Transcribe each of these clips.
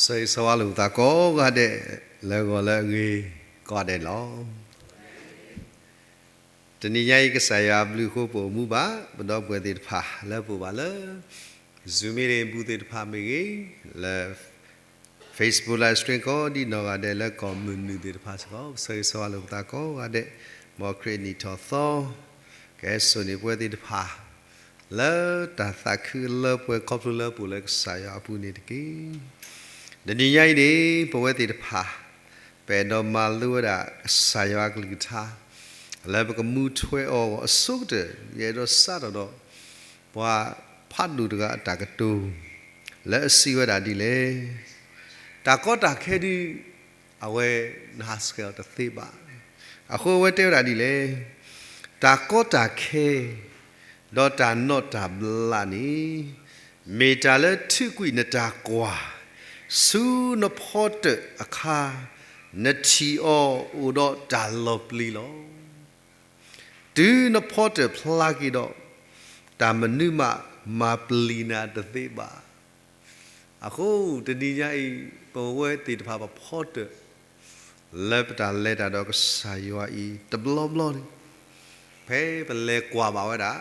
ဆၢဂ့ၤဆၢဝါလိာ်ပသးကိးဂၤဒဲး လၢဂီၤလၢအဂ့ၤကိးဂၤဒဲးန့ၣ်လီၤ. တနံၤညါအံၤ ကစၢ်ယွၤအဘျုးအဃိ ပအိၣ်မူဘၣ် ပဒီပုၢ်ဝဲၢ်သ့ၣ်တဖၣ် လၢပအိၣ်ဘၣ်လၢ Zoom meeting ပူၤသ့ၣ်တဖၣ်မ့ၢ်ဂ့ၤ, လၢ Facebook live stream ကိးဒံနီၢ်ဂၤဒဲး လၢကီၢ်မုၢ်နုာ်သ့ၣ်တဖၣ်စ့ၢ်ကီး ဆၢဂ့ၤဆၢဝါလိာ်ပသးကိးဂၤဒဲး, မ်ခရံာ်အနံၣ်ထီၣ်သီ ကဟဲစိာ်န့ၢ်ပဝဲသ့ၣ်တဖၣ် လၢတၢ်သးခုလၢပှဲၤ ခီဖျိလၢပအိၣ်လၢကစၢ်ယွၤအပူၤန့ၣ်တက့ၢ်. တနံၤညါအံၤန့ၣ် ပဝဲသ့ၣ်တဖၣ် ပအဲၣ်ဒိးမၤလိဝဲဒၣ်ကစၢ်ယွၤအကလုၢ်ကထါ လၢပကမူထွဲအီၤအဂီၢ်အဆိကတၢၢ် ယအဲၣ်ဒိးစးထီၣ်ဒီး ပှၤဖးဒိၣ်တဂၤအတၢ်ကတိၤ လၢအစံးဝဲဒၣ်ဒ်လဲၣ်, တၢ်ကီတၢ်ခဲဒုး အဝဲနဟးဆှဲးအီၤတသ့ဘၣ်. အဃိအဝဲတဲဝဲဒၣ်ဒ်လဲၣ်, တၢ်ကီတၢ်ခဲ ဒီးတၢ်နီၣ်တၢ်ဘျးန့ၣ် မ့ၢ်တၢ်လၢထုးကွံာ်နတၢ်ကွၢ် ဆူနဖီတၢၣ်အခါ နထံၣ်အီၤအိၣ်ဒီးတၢ်လီၤပျံၤလီၤ. တုၤနဖီတၢၣ်ဖျါက့ၤဒီး တၢ်မနုၤမးမၤပျံၤနၤတသ့ဘၣ်. အဃိတနံၤညါအံၤ ပဝဲသ့ၣ်တဖၣ်ပဖီတၢၣ် လၢပတၢ်လဲၤတၢ်ဒီးကစၢ်ယွၤအံၤ တဘျီဘျီန့ၣ် ဖဲပလဲၤကွၢ်ဘၣ်ဝဲဒၣ်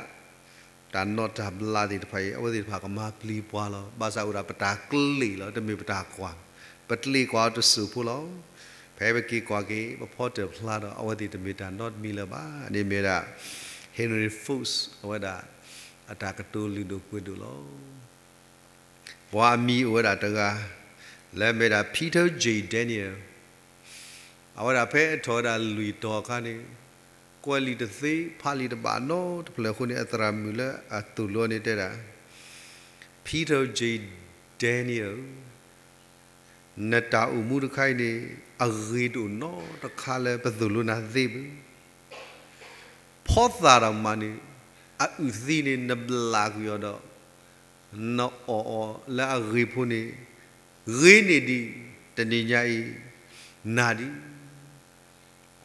တၢ်နီၣ်တၢ်ဘျးသ့ၣ်တဖၣ်အံၤ အဝဲသ့ၣ်တဖၣ်ကမၤပျံၤပှၤလီၤ. ဘၣ်ဆၣ်အိၣ်ဒၣ်ပတၢ်ကျ့ၣ်လီၤ တမ့ၢ်ပတၢ်ကွၢ်, ပကျ့ၣ်ကွၢ်အီၤတစိၢ်ဖိလီၤ. ဖဲပက့ၤကွၢ်က့ၤ ပဖီတၢၣ်ဖျါဒီး အဝဲသ့ၣ်တမ့ၢ်တၢ်နီတမံၤလၢၤဘၣ်. န့ၣ်မ့ၢ်ဝဲဒၣ် Henry Ford အဝဲဒၣ် အတၢ်ကတိၤလုၢ်ဒိၣ်ပှ့ၤဒိၣ်လီၤ. ပှၤအမံၤအိၣ်ဝဲဒၣ်တဂၤ လၢမ့ၢ်ဒၣ် Peter J Daniel အဝဲဒၣ်ဖဲအထီၣ်ဝဲဒၣ်လွံၢ်တီၤအခါန့ၣ် ကွဲးလံာ်တသ့ ဖးလံာ်တဘၣ်နီတဖျၢၣ်အဃိန့ၣ် အသရၣ်မုၣ်လၢအသိၣ်လိန့ၣ်တဲဒၣ် Peter J Daniel ဧၢ, နတၢ်အိၣ်မူတခါအံၤန့ၣ် အဂ့ၤတအိၣ်နီတခါလၢပသိၣ်လိနၤသ့ဘၣ်. ဖီသၣ်တၢ်မၤန့ၣ် အအုၣ်သံန့ၣ် နဘျးကွံာ်အီၤဒီး နအီၣ်အီၤလၢအဂ့ၤဖိန့ၣ် ဂ့ၤန့ၢ်ဒံး တနံၤညါအံၤ နၤဒံး.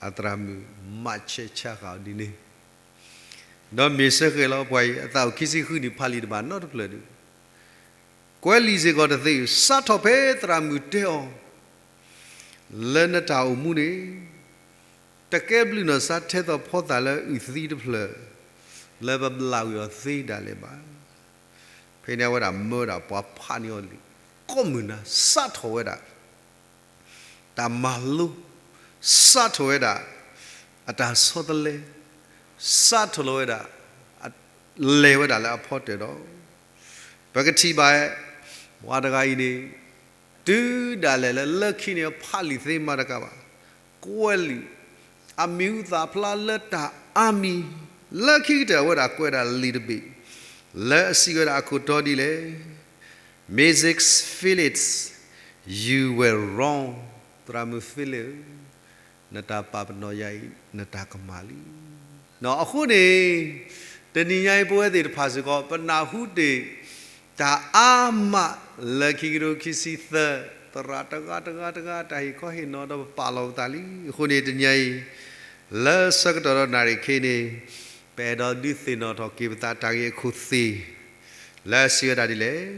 အသရၣ်မုၣ်မၤဆဲးဆါဃာ်အီၤဒ်န့ၣ် ဒီးမ့ၢ်စ့ၢ်ကီးလီၤ ပှၤအံၤ အသးအိၣ်ခံဆံဃုနံၣ် ဖးလံာ်တဘၣ်နီတဖျၢၣ်ဒီး ကွဲးလံာ်စ့ၢ်ကီးတသ့ စးထီၣ်ဖဲသရၣ်မုၣ်တဲအီၤ လၢနတၢ်အိၣ်မူန့ၣ် တကဲဘျုးနီၢ်စါထဲသိးဖီသၣ်လၢအုၣ်သံတဖျၢၣ် လၢပဘျးကွံာ်အီၤသ့ဒၣ်လဲာ်ဘၣ်. ဖဲန့ၣ်အဝဲဒၣ်မၢဝဲဒၣ်ပှၤဖးန့ၢ်အီၤလံာ် ကိးမုၢ်နၤ စးထီၣ်ဝဲဒၣ် တၢ်မၤလိ စးထီၣ်ဝဲဒၣ် အတၢ်ဆီတလဲ စးထီၣ်လီၤဝဲဒၣ် လဲၤဝဲဒၣ်လၢအဖီတၢၣ်ဒီး ပကထံၣ်ဘၣ် ပှၤတဂၤအံၤန့ၣ် တုၤဒၣ်လဲာ်လၢလၢခံန့ၣ် ဖးလံာ်သ့မၤတကးဘၣ် ကွဲးလံာ် အမံၤဟူသၣ်ဖျါလၢတၢ်အါမံၤ လၢခံကတၢၢ်အဝဲဒၣ်ကွဲးဒၣ်လံာ်တဘ့ၣ် လၢအစံးဝဲဒၣ်အခိၣ်တီဒ်လဲၣ် Missus Phillips, you were wrong. သရၣ်မုၣ် Phillips ဧၢ, နတၢ်ပာ်ပနီၣ်ယၤအံၤ နတၢ်ကမၣ်လံ. အဃိန့ၣ် တနံၤညါအံၤ ပဝဲသ့ၣ်တဖၣ်စ့ၢ်ကီး ပနၢ်ဟူတ့ၢ် တၢ်အါမးလၢခံကထိခံဆံသၢ သရၣ်တဂၤတဂၤတဂၤ တၢ်ဟ့ၣ်ခီဟ့ၣ်နီၤဒီးပပာ်လီၤပသးလံ. အဃိန့ၣ် တနံၤညါအံၤ လၢဆၢကတီၢ်ဒီးနၣ်ရံၣ်ခဲအံၤန့ၣ် ပအဲၣ်ဒိးဒုးသ့ၣ်နီၣ်ထီၣ်က့ၤပသးတၢ်ဂ့ၢ်အခိၣ်သ့ၣ် လၢအစံးဝဲဒၣ်ဒ်လဲၣ်,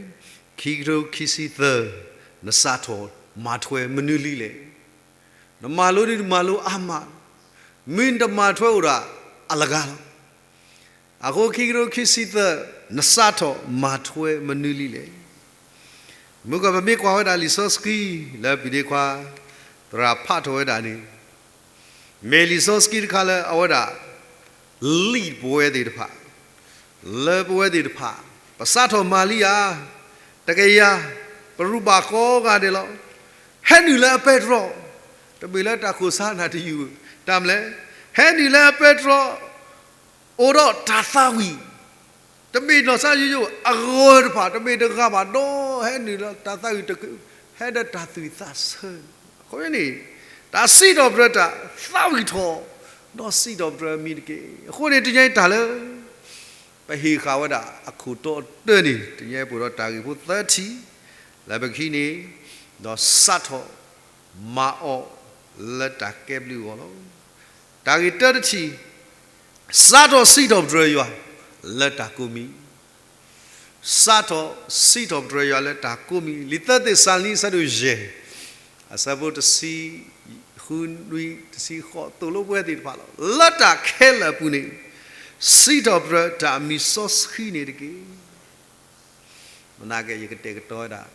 ခံကထိခံဆံသၢ နစးထီၣ်မၤထွဲမနုၤလံလဲၣ်. နမၤလိဒ်နမၤလိအါမး, မ့ၢ်နတမၤထွဲအိၣ်ဒီးအလဂၤလီၤ. အဃိခံကထိခံဆံသၢ နစးထီၣ်မၤထွဲမနုၤလံလဲၣ်. မုၢ်ကီၢ်ပမ့ၢ်ကွၢ်ဝဲဒၣ်လံာ်စီဆှံ လၢပျံၤဒ့ခွါ သရၣ်ဖးထီၣ်ဝဲဒၣ်န့ၣ် မ့ၢ်လံာ်စီဆှံတခါလၢအဝဲဒၣ် lead ပဝဲသ့ၣ်တဖၣ် လၢပဝဲသ့ၣ်တဖၣ် ပစးထီၣ်မၤလံဧါ, တကယၤ, ပရူၢ်ဘၣ်ကိးဂၤဒဲးလီၤ. ဟဲနုာ်လၢအပဲတြီ, တမ့ၢ်လၢတၢ်ခိၣ်ဆါနၤတယုၢ်, တၢ်မနုၤလဲၣ်, ဟဲနုာ်လၢအပဲတြီ အိၣ်ဒီးတၢ်သးဝံၣ်, တမ့ၢ်နီၢ်စါယိယိအဂီၢ်တဖၣ် တမ့ၢ်တဂၤဘၣ်ဒီး ဟဲနုာ်လၢတၢ်သးဝံၣ်တက, ဟဲဒီးတၢ်သူၣ်ဝံၣ်သးဆၢ, အဃိန့ၣ် တၢ်စံးထီၣ်ပတြၢၤတၢ်သးဝံၣ်ထီၣ်, ဒီးစံးထီၣ်ပတြၢၤအမံၤတက့ၢ်. အဃိန့ၣ် တနံၤညါအံၤတၢ်လၢ ပဟ့ၣ်ဃာ်ဝဲဒၣ်အခိၣ်တီအတၢန့ၣ် တနံၤညါအံၤပအိၣ်ဒီးတၢ်ဂ့ၢ်ဖိသၢထံၣ် လၢပကဟံးန့ၢ် ဒီးစးထီၣ်မၤအီၤလၢတၢ်ကဲဘျုးအဂီၢ်လီၤ. တၢ်ဂ့ၢ်တၢတထံၣ်, စးထီၣ်စံးထီၣ်ပတြၢၤယွၤလၢတၢ်ကိးမံၤ စးထီၣ်စံးထီၣ်ပတြၢၤယွၤလၢတၢ်ကိးမံၤ, လံာ်သၢသ့းစၤလနံ အဆၢဒိၣ်ယဲၢ်, အဆၢဖိတဆံဃုနွံ တဆံဃိး သိၣ်လိပဝဲသ့ၣ်တဖၣ်လီၤ. လၢတၢ်ခဲလၢာ်အပူၤန့ၣ် စံးထီၣ်ပတြၢၤတၢ်အမံၤစီဆှံန့ၣ်တက့ၢ်. မနၤက့ ယကတဲာ်ကတီၤဝဲဒၣ်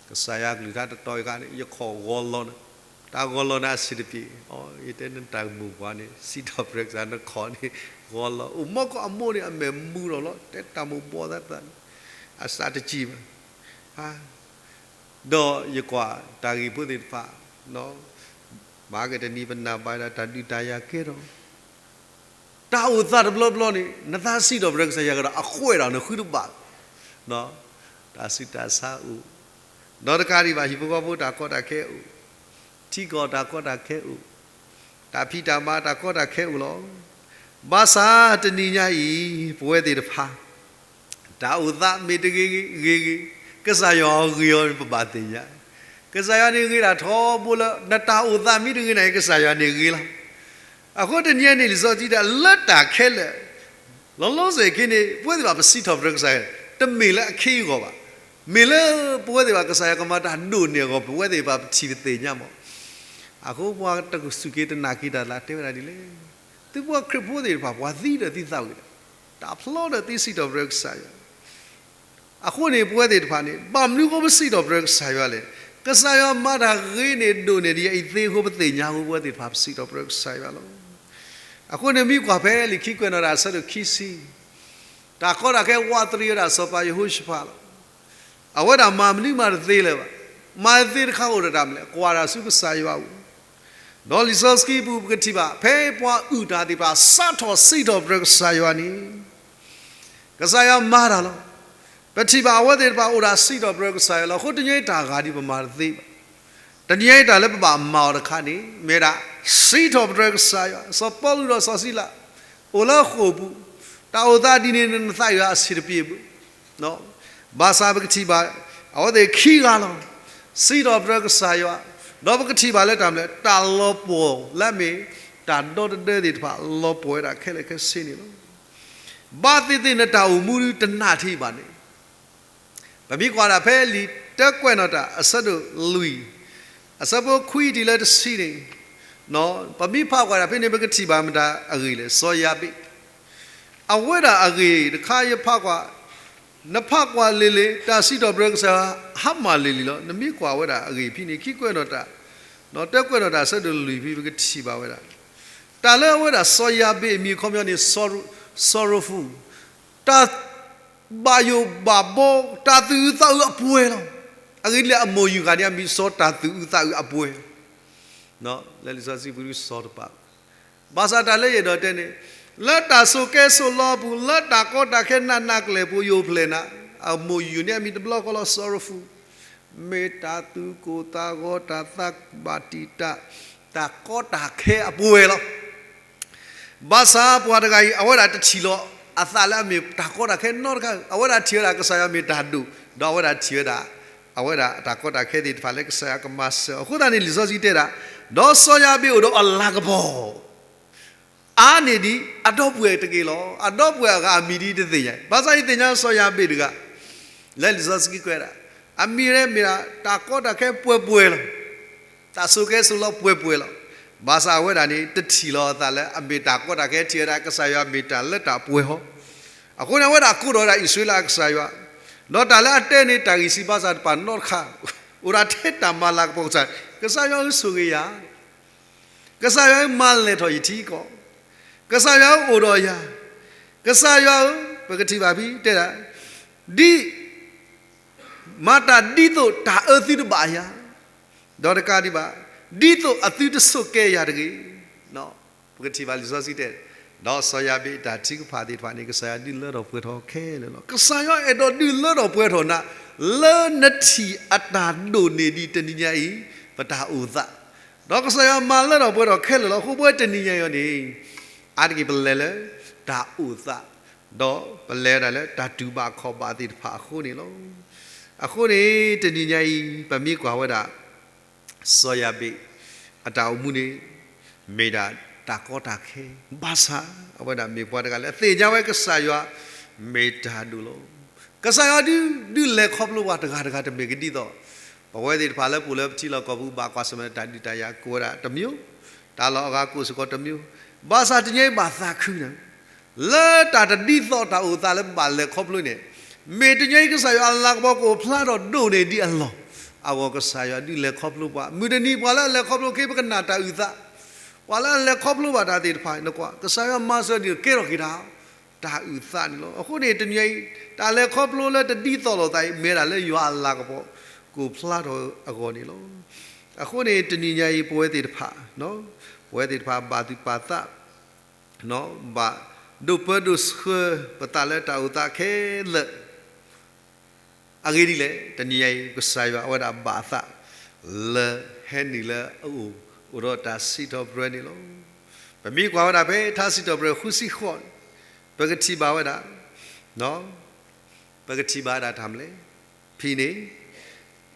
ကစၢ်ယွၤကလုၢ်ကထါတတီၤအံၤအခါန့ၣ် ယခီၣ်ဂီၤလီၤန့ၣ်, တၢ်ဂီၤလီၤန့ၣ်အဆံးတပျ့ၤ, အီ ယတဲနတၢ်မိၢ်ပှၢ်န့ၣ် စံးထီၣ်ပတြၢၤကစၢ် နခီၣ်န့ၣ် ဂီၤလီၤ, အိၣ်မီကီၢ်အမိၢ်န့ၣ် အမဲာ်မူလီၤလီၤ တဲတၢ်မိၢ်ပှၢ်သးသးန့ၣ် အစးတစံၣ်ဘၣ်. ဒီးယကွၢ်တၢ်ဂ့ၢ်ဖိသ့ၣ်တဖၣ် မၤကတနံၤပနၢ်ဘၣ်ဒၣ်တၢ်ဒုးတၢ်ယၤကဲထီၣ် တၢ်အိၣ်သးတဘျီဘျီန့ၣ် နသးစံးထီၣ်ပတြၢၤကစၢ်ယွၤကဒီး အဃိဒီးနဃုတဘၣ်, တၢ်ဆူးတၢ်ဆါအိၣ်, ဒီးတကးဒံးဘၣ် ဟံၣ်ဖိဃီဖိတၢ်ကီတၢ်ခဲအိၣ်, ထံကီၢ်တၢ်ကီတၢ်ခဲအိၣ်, တၢ်ဖံးတၢ်မၤတၢ်ကီတၢ်ခဲအိၣ်လီၤ. ဘၣ်ဆၣ်တနံၤညါအံၤ ပဝဲသ့ၣ်တဖၣ် တၢ်အိၣ်သးမ့ၢ်တဂ့ၤဂ့ၤဂ့ၤ, ကစၢ်ယွၤအီၤဂ့ၤအီၤန့ၣ် ပဘၣ်သ့ၣ်ညါ, ကစၢ်ယွၤန့ၣ်ဂ့ၤဒၣ်ထီဘိလၢ နတၢ်အိၣ်သးမ့ၢ်တဂ့ၤန့ၣ် ကစၢ်ယွၤန့ၣ်ဂ့ၤလီၤ. အဃိတနံၤညါန့ၣ် လံာ်စီဆှံတဲဒၣ်လၢတၢ်ခဲလၢာ် လီၤလီၤဆဲးဆဲးခဲအံၤန့ၣ် ပဝဲသ့ၣ်တဖၣ်ပစံးထီၣ်ပတြၢၤကစၢ်ယွၤ တမ့ၢ်လၢအခ့အဂီၢ်ဘၣ်. မ့ၢ်လၢပဝဲသ့ၣ်တဖၣ်ကစၢ်ယွၤကမၤတၢ်ဒိၣ်န့ၢ်အဂီၢ် ပဝဲသ့ၣ်တဖၣ်ပထံၣ်ပသ့ၣ်ညါမး. အဃိပှၤတစူၢ်က့ၤတနာ်က့ၤတၢ်လၢတဲဝဲဒၣ်ဒ်လဲၣ်, သုပှၤခရံာ်ဖိသ့ၣ်တဖၣ် ပှၤသံဒီးသုသးဝံၣ်ဒီး တၢ်ဖျီဒီးသုစံးထီၣ်ပတြၢၤကစၢ်ယွၤ အဃိန့ၣ် ပဝဲသ့ၣ်တဖၣ်န့ၣ် ဘၣ်မနုၤအဃိပစံးထီၣ်ပတြၢၤကစၢ်ယွၤလဲၣ်. ကစၢ်ယွၤမၤတၢ်ဂ့ၤန့ၢ်ဒိၣ်န့ၢ်ဒံးအံၤသ့အဃိ ပသ့ၣ်ညါအဃိ ပဝဲသ့ၣ်တဖၣ်ပစံးထီၣ်ပတြၢၤကစၢ်ယွၤလီၤ. အဃိန့ၣ်မ့ၢ်ကွၢ်ဖဲလံာ်ခံကွဲးနီၣ်တၢ်အဆၢဒိၣ်ခံဆံ, တၢ်ကီတၢ်ခဲဝးတရံးဝဲဒၣ်စီၤပၤယဟိၤၡဖးလီၤ. အဝဲဒၣ်မၤမနုၤမးတသ့လၢၤဘၣ်. မၤသ့တခါအိၣ်ဒီးတၢ်မနုၤလဲၣ်, ကွၢ်တၢ်ဆူကစၢ်ယွၤအအိၣ် ဒီးလံာ်စီဆှံပူၤပကထံၣ်ဘၣ် ဖဲပှၤအုၣ်တၢ်သ့ၣ်တဖၣ် စးထီၣ်စံးထီၣ်ပတြၢၤကစၢ်ယွၤန့ၣ် ကစၢ်ယွၤမၤတၢ်လီၤ. ပထံၣ်ဘၣ်အဝဲသ့ၣ်တဖၣ်အိၣ်ဒၣ်စံးထီၣ်ပတြၢၤကစၢ်ယွၤလီၤ. အဃိတနံၤအံၤတၢ်ဂၤဒ်ပမၤတသ့ဘၣ်. တနံၤအံၤတၢ်လၢပဘၣ်မၤအီၤတခါန့ၣ် မ့ၢ်ဝဲဒၣ် စံးထီၣ်ပတြၢၤကစၢ်ယွၤ. စီၤပီလူးဒီးစီၤစံလး အိၣ်လၢဃိာ်ပူၤ, တၢ်အိၣ်သးဒ်န့ၣ် နသးအုးအဆံးတပျ့ၤဘၣ် ဘၣ်ဆၣ်ပကထံၣ်ဘၣ် အဝဲသ့ၣ်ခံဂၤလီၤ. စံးထီၣ်ပတြၢၤကစၢ်ယွၤ, ဒီးပကထံၣ်ဘၣ်လၢတၢ်မနုၤလဲၣ်, တၢ်လီၤပှီၢ်လၢအမ့ၢ် တၢ်ဒီတဒၢသ့ၣ်တဖၣ် လီၤပှီၢ်ဝဲဒၣ်ခဲလၢာ်ခဲဆ့န့ၣ်လီၤ. ဘၣ်သ့ၣ်သ့ၣ်နတၢ်အိၣ်မူတနာ်ထံဘၣ်န့ၣ် ပမ့ၢ်ကွၢ်ဒၣ်ဖဲလံာ်တၢကွဲးနီၣ်တၢ် အဆၢဒိၣ်လွံၢ်, အဆၢဖိခွံတုၤလၢတဆံန့ၣ်, ပမ့ၢ်ဖးကွၢ်ဒၣ်ဖဲန့ၣ် ပကထံၣ်ဘၣ်မတၤအဂ့ၢ်လဲၣ်, စီၤယၤဘ့း အဝဲဒၣ်အဂ့ၢ်တခါယဖးကွၢ်, နဖးကွၢ်လံၤလံၤ တၢ်စံးထီၣ်ပတြၢၤကစၢ်ယွၤ ဟါမၢ်လံၤလံၤလီၤ. နမ့ၢ်ကွၢ်ဝဲဒၣ်အဂ့ၢ်ဖဲန့ၣ် ခံကွဲးနီၣ်တၢ်, တၢကွဲးနီၣ်တၢ် အဆၢဒိၣ်လွံၢ်ဖဲ ပကထံၣ်ဘၣ်ဝဲဒၣ် တၢ်လၢအဝဲဒၣ်စီၤယၤဘ့းအမံၤအခီပညီန့ၣ် စီၤရိၤဖူး, တၢ်ဘၣ်ယိၣ်ဘၣ်ဘီ တၢ်သူၣ်အုးသးအုးအပှဲၤလီၤ. အဂ့ၢ်ဒ်လဲၣ် အမိၢ်ယုၢ်ဂၤန့ၣ် အမံၤစီၤတၢ်သူၣ်အုးသးအုးအပှဲၤ လၢလံာ်စီဆှံပူၤဒ်စီၤတပာ်, ဘၣ်ဆၣ်တၢ်လၢယအဲၣ်ဒိးတဲန့ၣ်, လၢတၢ်ဆိၣ်ကဲဆိၣ်လီအပူၤ လၢတၢ်ကီတၢ်ခဲနးနးကလဲာ်ပူၤယိၣ်ဖျဲၣ်နၤ, အမိၢ်ယုၢ်န့ၣ်အမံၤတဘျီဃီလီၤ စီၤရိၤဖူး, မ့ၢ်တၢ်သူၣ်ကိၢ်သးဂီၤ တၢ်သးဘၣ်တံာ်တာ်, တၢ်ကီတၢ်ခဲအပှဲၤလီၤ. ဘၣ်ဆၣ်ပှၤတဂၤအံၤ အဝဲဒၣ်တထံၣ်လီၤအသးလၢအမ့ၢ်တၢ်ကီတၢ်ခဲနီတခါ, အဝဲဒၣ်ထံၣ်ဝဲဒၣ်ကစၢ်ယွၤမ့ၢ်တၢ်ဒိၣ်, ဒီးအဝဲဒၣ်ထံၣ်ဝဲဒၣ် အဝဲဒၣ်တၢ်ကီတၢ်ခဲသ့ၣ်တဖၣ်လၢကစၢ်ယွၤကမၤစၢၤအီၤ. အဃိသတးန့ၣ် လံာ်စီဆှံတဲဒၣ်, ဒီးစီၤယၤဘ့းအိၣ်ဒီးအလၤကပီၤ အါန့ၢ်ဒံးအဒီပုၢ်ဝဲၢ်တက့ၢ်လီၤ. အဒီပုၢ်ဝဲၢ်အဂၤအမံၤဒ်တသ့ၣ်ညါ, ဘၣ်ဆၣ်ယသ့ၣ်ညါစီၤယၤဘ့းတဂၤ, လၢလံာ်စီဆှံကွဲးဒၣ်, အမံၤရဲမ့ၢ်ဒၣ် တၢ်ကီတၢ်ခဲပှဲၤပှဲၤလီၤ. တၢ်ဆိၣ်ကဲဆိၣ်လီပှဲၤပှဲၤလီၤ. ဘၣ်ဆၣ်အဝဲဒၣ်န့ၣ် တထံၣ်လီၤအသးလၢအမ့ၢ်တၢ်ကီတၢ်ခဲ, ထံၣ်ဝဲဒၣ်ကစၢ်ယွၤမ့ၢ်တၢ်လၢတၢ်ပှဲၤဟီ. အဃိန့ၣ် အဝဲဒၣ်ကိးထီၣ်ဝဲဒၣ်အံၣ်စရ့လးအကစၢ်ယွၤ, ဒီးတၢ်လၢအတဲန့ၣ် တၢ်ဂံၢ်စၢ်ဘါစၢ်တဖၣ်နီတခါ, အိၣ်ဒၣ်ထဲတၢ်မၤလၤကပီၤကစၢ်, ကစၢ်ယွၤဧၢဆိၣ်ဂ့ၤယၤ, ကစၢ်ယွၤဧၢမၤလဲၢ်ထီၣ်ယထံကီၢ်, ကစၢ်ယွၤဧၢအိၣ်ဒီးယၤ, ကစၢ်ယွၤဧၢ, ပကထံၣ်ဘၣ်ဖဲတဲဒၣ်, ဒ် မၤတၢ်ဒ်သိးတၢ်အၢသုတဘၣ်ယၤ, ဒီးတကးဒံးဘၣ်, ဒ်သိးအသုတဆိၣ်ကဲယၤတဂ့ၤ. ပကထံၣ်ဘၣ်လံာ်စီဆှံတဲ, ဒီးစီၤယၤဘ့းအတၢ်ထုကဖၣ်သ့ၣ်တဖၣ်န့ၣ် ကစၢ်ယွၤဒုးလၢထီၣ်ပှဲၤထီၣ်ခဲလၢာ်လီၤ. ကစၢ်ယွၤအဲၣ်ဒိးဒုးလၢထီၣ်ပှဲၤထီၣ်နၤ, လၢနထံၣ်အတၢ်ဒိၣ်န့ၢ်ဒံးတနံၤညါအံၤ ပတၢ်အိၣ်သး, ဒီးကစၢ်ယွၤမၤလၢထီၣ်ပှဲၤထီၣ်ခဲလၢာ်လီၤ. အဃိပဝဲတနံၤညါအံၤန့ၣ် အါတက့ၢ်ပလဲၤလၢတၢ်အိၣ်သး, ဒီးပလဲၤဝဲဒၣ်လၢတၢ်တူၢ်ဘၣ်ခီၣ်ဘၣ်သ့ၣ်တဖၣ်အဃိန့ၣ်လီၤ. အဃိန့ၣ် တနံၤညါအံၤ ပမ့ၢ်ကွၢ်ဝဲဒၣ် စီၤယၤဘ့း အတၢ်အိၣ်မူန့ၣ် မ့ၢ်ဒၣ်တၢ်ကီတၢ်ခဲ, ဘၣ်ဆၣ် အဝဲဒၣ်မ့ၢ်ပှၤတဂၤလၢအသ့ၣ်ညါဝဲကစၢ်ယွၤ မ့ၢ်တၢ်ဒိၣ်လီၤ. ကစၢ်ယွၤဒုး ဒုးလဲၤခီဖျိပှၤတဂၤတဂၤတမ့ၢ်ကဒ်သိး ပဝဲသ့ၣ်တဖၣ်လၢပအိၣ်လၢပထံလီၢ်ကီၢ်ပူၤ ဘၣ်ကွၢ်ဆၢၣ်မဲာ်တၢ်ဒုးတၢ်ယၤကိးဝဲဒၣ်တမျိုး, တၢ်လီၢ်အဂၤကိးစ့ၢ်ကီးတမျိုး, ဘၣ်ဆၣ်တနံၤအံၤဘၣ်သးခုနၤ လၢတၢ်တဒ်သိးတၢ်အိၣ်သးလၢပဘၣ်လဲၤခီဖျိန့ၣ်, မ့ၢ်တနံၤအံၤကစၢ်ယွၤအလၤကပီၤကအိၣ်ဖျါထီၣ်ဒိၣ်န့ၢ်ဒံးအလီၢ်, အဂီၢ်ကစၢ်ယွၤဒုးလဲၤခီဖျိပှၤ, မုၢ်တနံၤပှၤလၢအလဲၤခီဖျိက့ၤပကနၣ်တၢ်အုၣ်သး, ပှၤလၢအလဲၤခီဖျိဘၣ်တၢ်သ့ၣ်တဖၣ်န့ၣ်ကွၢ် ကစၢ်ယွၤမၤစၢၤဒ်ကဲထီၣ်က့ၤတၢ် တၢ်အုၣ်သးန့ၣ်လီၤ. အဃိန့ၣ်တနံၤအံၤ တၢ်လဲၤခီဖျိလၢတဒ်သိးလိာ်သးအံၤ မ့ၢ်ဒၣ်လၢယွၤအလၤကပီၤ ကအိၣ်ဖျါထီၣ်အဂီၢ်န့ၣ်လီၤ. အဃိန့ၣ်တနံၤညါအံၤ ပဝဲသ့ၣ်တဖၣ်, ပဝဲသ့ၣ်တဖၣ်ဘၣ်သူၣ်ပာ်သး, ဘၣ်ဒိၣ်ပၢဒိၣ်ဆှၢပသးလၢတၢ်အိၣ်သးခဲလၢာ် အဂ့ၢ်ဒ်လဲၣ်, တနံၤညါအံၤ ကစၢ်ယွၤအဝဲဒၣ်ဘၣ်အသး လၢဟဲနုာ်လၢအအိၣ် အိၣ်ဒီးတၢ်စံးထီၣ်ပတြၢၤန့ၣ်လီၤ. ပမ့ၢ်ကွၢ်ဝဲဒၣ်ဖဲထါစံးထီၣ်ပတြၢၤဃုဆံဃိးန့ၣ် ပကထံၣ်ဘၣ်ဝဲဒၣ်, ပကထံၣ်ဘၣ်ဝဲဒၣ်တၢ်မနုၤလဲၣ်, ဖဲန့ၣ်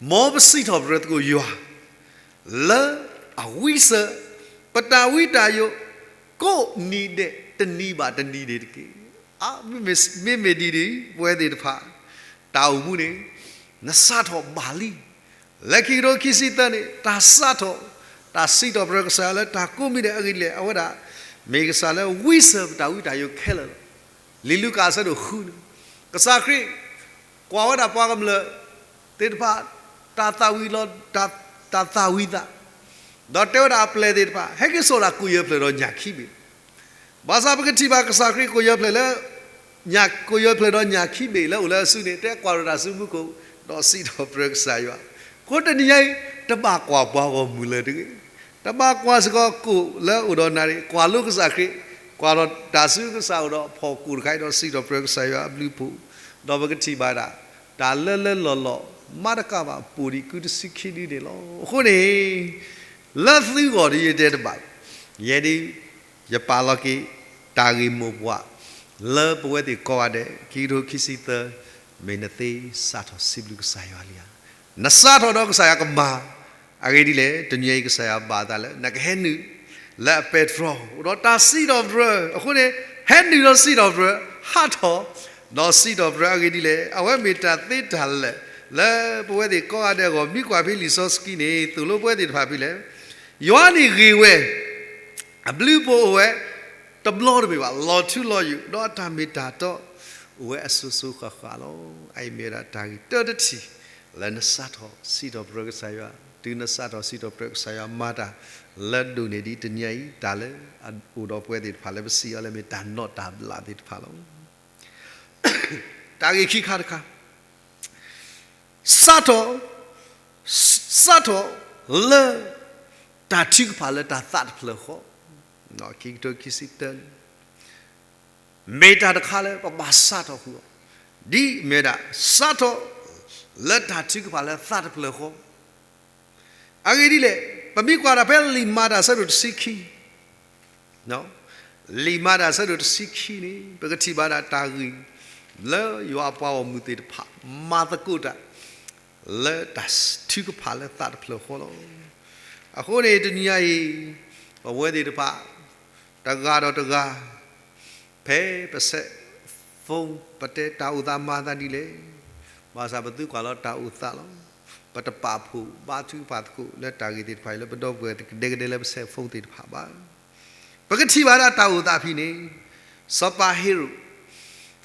မ်ပစံးထီၣ်ပတြၢၤသကိးယွၤ လၢအဝံစၢၤ ပတၢ်ဝံတၢ်ယိး ကိးနံၤဒဲး တနံၤဘၣ်တနံၤန့ၣ်တက့ၢ်. အါ, မ့မ့ၢ်ဒ်န့ၣ် ပဝဲသ့ၣ်တဖၣ် တၢ်အိၣ်မူန့ၣ် နစးထီၣ်ဘၣ်လံ. လၢခံကထိခံဆံသၢန့ၣ် တၢ်စးထီၣ် တၢ်စံးထီၣ်ပတြၢၤကစၢ်ယွၤလၢတၢ်ကိးမံၤဒဲးအဂ့ၢ်ဒ်လဲၣ်, အဝဲဒၣ် မ့ၢ်ကစၢ်လၢဝံစၢၤပတၢ်ဝံတၢ်ယိးခဲလၢာ်လီၤ. လံာ်လူၤကၣ်အဆၢဒိၣ်ဃုန့ၣ် ကစၢ်ခရံာ် ကွၢ်ဝဲဒၣ်ပှၤကမျၢၢ်သ့ၣ်တဖၣ် တၢ်သၣ်ဝံၤလီၤ, တၢ်သၣ်ဝံၤသး, ဒီးတဲဝဲဒၣ်အပျဲၢ်သ့ၣ်တဖၣ် ဟဲက့ၤစိာ်တၢ်ကိၢ်ယဲၢ်ဖျၢၣ်ဒီးညၣ်ခံဘ့ၣ်, ဘၣ်ဆၣ်ပကထံၣ်ဘၣ်ကစၢ်ခရံာ်ကိၢ်ယဲၢ်ဖျၢၣ်လၢ ညၣ်ကိၢ်ယဲၢ်ဖျၢၣ်ဒီးညၣ်ခံဘ့ၣ်လၢအိၣ်လၢအစုန့ၣ် တဲကွၢ်ဒီးတၢ်စုမူခိၣ် ဒီးစံးထီၣ်ပတြၢၤကစၢ်ယွၤ, အဃိတနံၤညါအံၤ တဘၣ်ကွၢ်ပှၤဂီၢ်မုၢ်လၢၤတဂ့ၤ, တဘၣ်ကွၢ်စ့ၢ်ကီးကိၣ်လၢအိၣ်ဒီးနၣ်ရံၣ်, ကွၢ်လိကစၢ်ခရံာ်, ကွၢ်ဒီးတၢ်စုကစၢ်အိၣ်ဒီးဖီၣ်ကိၣ်တခါအံၤဒီးစံးထီၣ်ပတြၢၤကစၢ်ယွၤအဘျုးအဖှိၣ်, ဒီးပကထံၣ်ဘၣ်ဒၣ် တၢ်လၢလၢလီၢ်လီၢ် မၤတကးဘၣ်ပိာ်ဒံးကုတဆံခံဒုန့ၣ်လီၤ. အဃိန့ၣ် လၢသုဂီၢ်ဒီးယတဲတဘၣ်, ယဲဒၣ် ယပာ်လီၤက့ၤ တၢ်ဂ့ၢ်မိၢ်ပှၢ် လၢပဝဲသ့ၣ်ကိးဂၤဒဲး ခံကထိခံဆံသၢ, မ့ၢ်နသ့စးထီၣ်စံးဘျုးကစၢ်ယွၤလံဧါ. နစးထီၣ်ဒီးကစၢ်ယွၤကမၤ, အဂ့ၢ်ဒ်လဲၣ်, တနံၤအံၤကစၢ်ယွၤဘၣ်သးလၢ နကဟဲနုာ်လၢအပဲတြီ ဒီးတၢ်စံးထီၣ်ပတြၢၤ, အဃိန့ၣ် ဟဲနုာ်ဒီးစံးထီၣ်ပတြၢၤ, ဟးထီၣ် ဒီးစံးထီၣ်ပတြၢၤအဂ့ၢ်ဒ်လဲၣ်, အဝဲမ့ၢ်တၢ်သ့တၢ်လၢာ် လၢပဝဲသ့ၣ်ကိးဂၤဒဲးအဂီၢ်, မ့ၢ်ကွၢ်ဖဲလံာ်စီဆှံန့ၣ် သိၣ်လိပဝဲသ့ၣ်တဖၣ်ဖဲလဲၣ်, ယွၤန့ၣ်ဂ့ၤဝဲ, အဘျုးအဖှိၣ်အိၣ်ဝဲ, တဘျီတမ့ၢ်ဘၣ်, လီၤထူလီၤယိာ်, ဒီးအတၢ်မ့ၢ်တၢ်တီ အိၣ်ဝဲအစိၤစိၤဃၣ်ဃၣ်လီၤ. အအံၤမ့ၢ်ဝဲဒၣ်တၢ်ဂ့ၢ်တၢတထံၣ် လၢနစးထီၣ်စံးထီၣ်ပတြၢၤကစၢ်ယွၤ, တုၤနစးထီၣ်စံးထီၣ်ပတြၢၤကစၢ်ယွၤမၤတၢ် လၢဒိၣ်န့ၢ်ဒံးတနံၤအံၤ တၢ်လၢအအိၣ်ဒီးပဝဲသ့ၣ်တဖၣ်လၢပစံးအီၤလၢမ့ၢ်တၢ်နီၣ်တၢ်ဘျးသ့ၣ်တဖၣ်လီၤ. တၢ်ဂ့ၢ်ခံခါတခါ, စးထီၣ်, စးထီၣ်လၢ တၢ်ထုကဖၣ်လၢတၢ်သးတဖျၢၣ်ဃီ, ခံကထိခံဆံသၢန့ၣ် မ့ၢ်တၢ်တခါလၢပဘၣ်စးထီၣ်ဃုာ်အီၤ, ဒ်မ့ၢ်ဝဲဒၣ် စးထီၣ်လၢတၢ်ထုကဖၣ်လၢသးတဖျၢၣ်ဃီ, အဂ့ၢ်ဒ်လဲၣ်, ပမ့ၢ်ကွၢ်ဒၣ်ဖဲလံာ်မၤတၢ်အဆၢဒိၣ်တဆံခံ, လံာ်မၤတၢ်အဆၢဒိၣ်တဆံခံန့ၣ် ပကထံၣ်ဘၣ်ဒၣ်တၢ်ဂ့ၢ် လၢယွၤအပှၤဂီၢ်မုၢ်သ့ၣ်တဖၣ် မၤသကိးတၢ် လၢတၢ်ထုကဖၣ်လၢသးတဖျၢၣ်ဃီလီၤ. အဃိန့ၣ် တနံၤညါအံၤ ပဝဲသ့ၣ်တဖၣ် တဂၤဒီးတဂၤ ဖဲပဆဲး phone ပတဲတၢ်အိၣ်သးမၤသးဒ်လဲၣ်, ဘၣ်ဆၣ်ပသုကွၢ်လီၤတၢ်အိၣ်သးလီၤ. ပတပာ်ဖှိၣ်ဘါထုကဖၣ်သကိးလၢတၢ်ဂ့ၢ်သ့ၣ်တဖၣ်အံၤလၢပဒီပုၢ်ဝဲၢ်ကဒဲကဒဲလၢပဆဲး phone သ့ၣ်တဖၣ်ဘၣ်. ပကထံၣ်ဘၣ်ဒၣ်တၢ်အိၣ်သးဖဲန့ၣ် စီၤပၤဟ့ရိၣ်